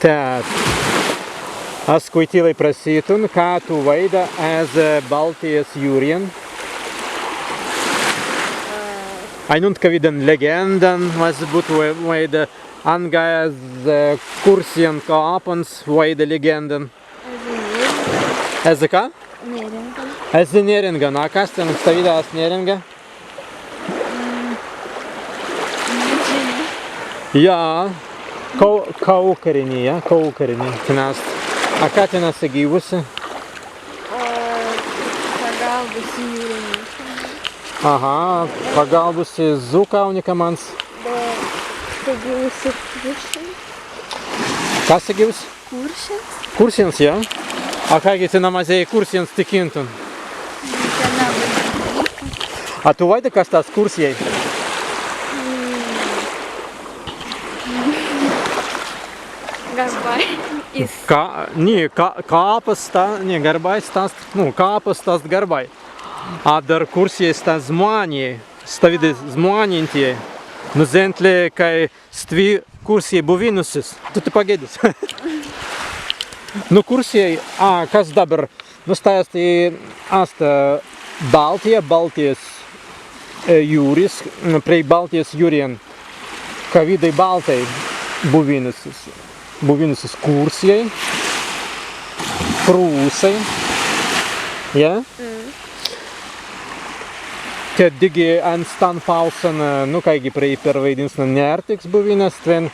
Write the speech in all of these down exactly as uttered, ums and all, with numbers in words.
Tēt, as kwaitīlai prasītun, ka tū waīda ezze Baltijas jūrjan? Ainuntkawīdan legēndan, mazzi būtwei waīda, anga ezze Kursjan kāpans waīda legēndan. Ezze ka? Nēringan. Ezze Nēringan. A kas tēn stawīda ast Nēringa? Jā. Kau-, Kaukarinī, jā, Kaukarinī. Tenā ast. A ka tenā segīwusi? Pagalbusi jūrininkam. Aha, pagalbusi zukaunikams. Be segīwusi Kursjans. Ka segīwusi? Kursjans. Kursjans, jā? A kāigi tenā mazēi Kursjans tikīntun? A tū waīda, kas stas Kursjai? Garbai. Ka-, ni, ka-, kāpas sta-, ni, garbai stas, nu, kāpas stas garbai. Adder Kursjai sta zmānei, stawīdai zmānintei. Nu, zentli, kāi stwi Kursjai buwinnusis. Tū, tū pagaidis. Nu, Kursjai, a, kas dabber? Nu, sta ast, ast, e, Baltija, Baltijas, e, jūris, m, prei Baltijas jūrjan. Kawīdai baltai buwinnusis. Buwinnusis Kursjai, prūsai, jā? Mm. Tēt dīgi en stan pāusan, nu, kāigi prei perwaidīnsnan nērtiks buwinnas, stwen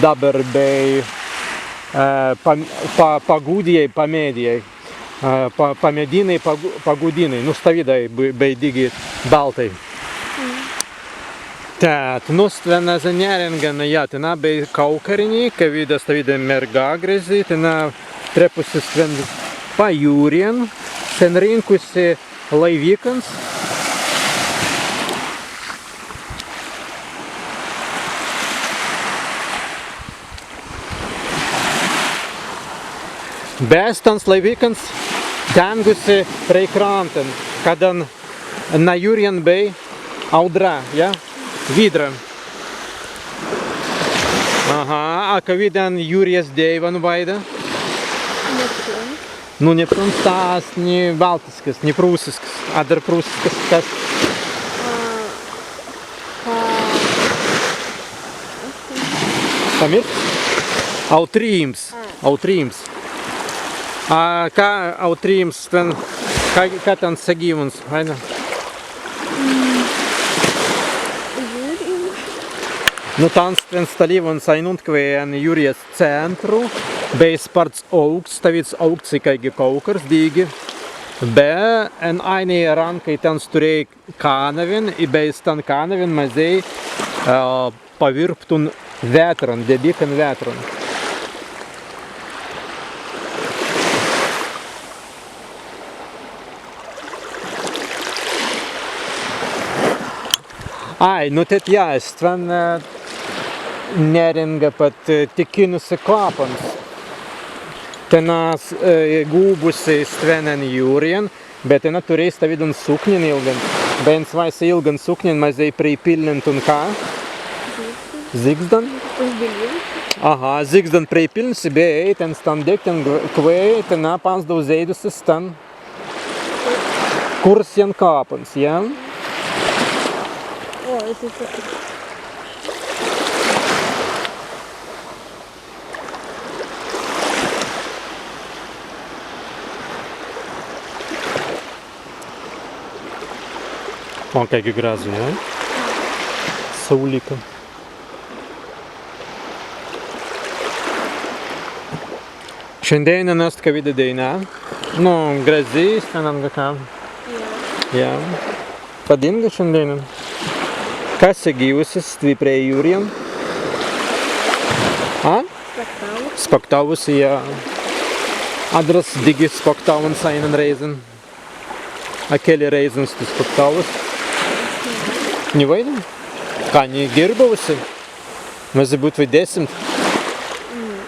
dabber bēi, e, pa, pa, pagūdjai, pamedjai. E, pa, pamedīnai, pagū-, pagūdīnai, nu, stawīdai bē-, bēi dīgi baltai. Mm. Tēt, nu, stwen ezze Nēringan, jā, tenā bēi Kaukarinī, kawīda stawīda mergagrezi, tenā treppusi stwen pa jūrjan, sen rīnkusi laiwikans. Be stans laiwikans tēngusi prei krantan, kaddan na jūrjan bēi audra, jā? Widra. Aha, a kawīdan jūrjas dēiwan waīda? Neptūns. Nu, Neptūns stas ni baltisks, ni prūsisks, adder prūsisks, kas? A, pa-, Pamirks? Autrīms. A. Autrīms. A ka Autrīms ten, ka, ka ten segīwuns, aīna? Mm. Jūrja. Nu, tāns ten stalīwuns ainuntkwēi en jūrjas centru, bēi spārts aūkts, stawīds aūkts ikāigi Kaukars, dīgi. Be en aīnai rānkai ten turēi kannawin, i bēi stan kannawin mazēi, ā, pawīrptun wētran, debīkan wētran. Ai, nu tēt jā, stwen, ā, Nēringa pat, ā, tikinnusi kāpans. Tenā, ā, gūbusi stwen en jūrjan, Be tenā turēi stawīdan suknin ilgan, be en swāise ilgan suknin mazēi preipilnintun ka? Zigzdan. Zigzdan? Aha, zigzdan preipilnusi, be ēit en stan degtin, kwēi tenā panzdau zēidusi stan Kursjan kāpans, jā? O, es esmu. O, kāigi grazzi, jā? Saūlika. Šandēinan ast kawīda dēina. Nu, grazzi, stan anga ka. Jā. Jā. Padīnga šandēinan. Ka segīwusis stwi prei jūrjan? A? Spaktāwusi. Spaktāwusi, jā. Adder dīgi spaktāwuns aīnan rēizan. A kelli rēizans tū spaktāwusi? Ni waīda? Ka ni girbawusi? Mazzi būtwei desimt. Mm.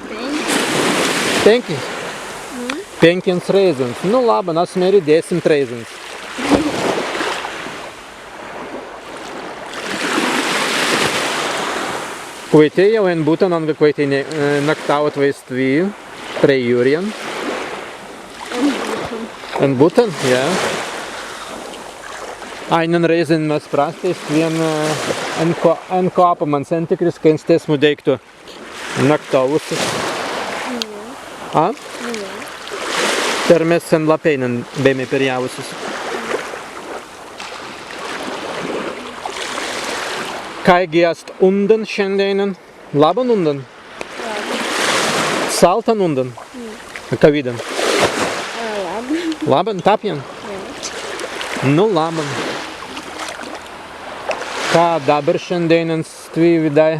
Pēnkis. Pēnkis? Mm. Pēnkins rēizans. Nu, labban, as mēri desimt rēizans. Kwaitēi jāu en buttan, anga kwaitēi ni, e, naktautwei stwi prei jūrjan? En buttan. En buttan, jā. Aīnan rēizan mes prastai stwen, e, en ko-, en kāpamans, entikriskai en stesmu deīktu naktawusis. Ni. A? Ni. Tēr mes sen Lapēinan bēimai perjāwusis. Kāigi ast undan šandēinan? Labban undan? Labban. Saltan undan? Ni. Kawīdan? A, labban. Labban, tapjan? Jā. Nu, labban. Ka dabber šandēinan stwi widāi?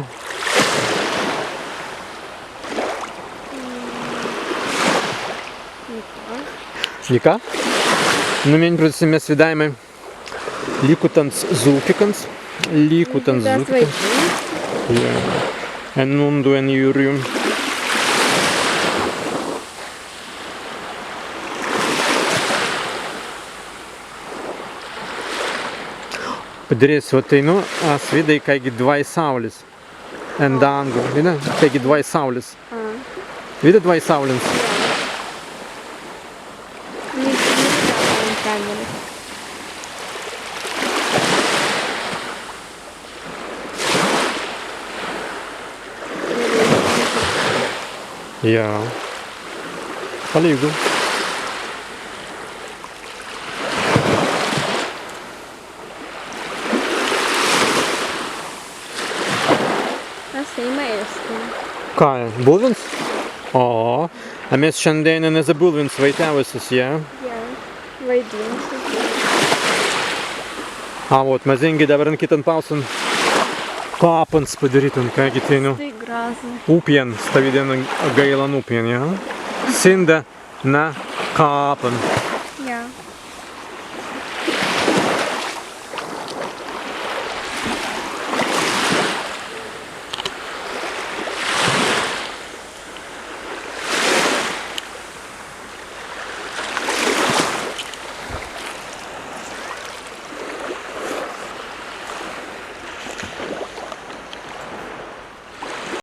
Nika. Nika? Nu, mēnprūsi mes widāimai. Līkutans zulkikans. Līkutans zulkikans. Jā. En undu, en jūrju. Padirēi, wa teinū as widāi kāigi dwāi saulis. En dāngu, widāi, kāigi dwāi saulis. A. Widāi, dwāi saulins. Jā. Palīgu. As ēimai ēst. Kāi, bulwins? O, a mes šandēinan ezze bulwins waitjāwusis, jā? Jā, waitjāwusis. A, wot, mazīngi dabber en kittan pāusan kāpans padirītun, kāigi teinū. Stwi grazzi. Upjan, stawīdan gaīlan upjan, jā? Sīnda na kāpan. Jā.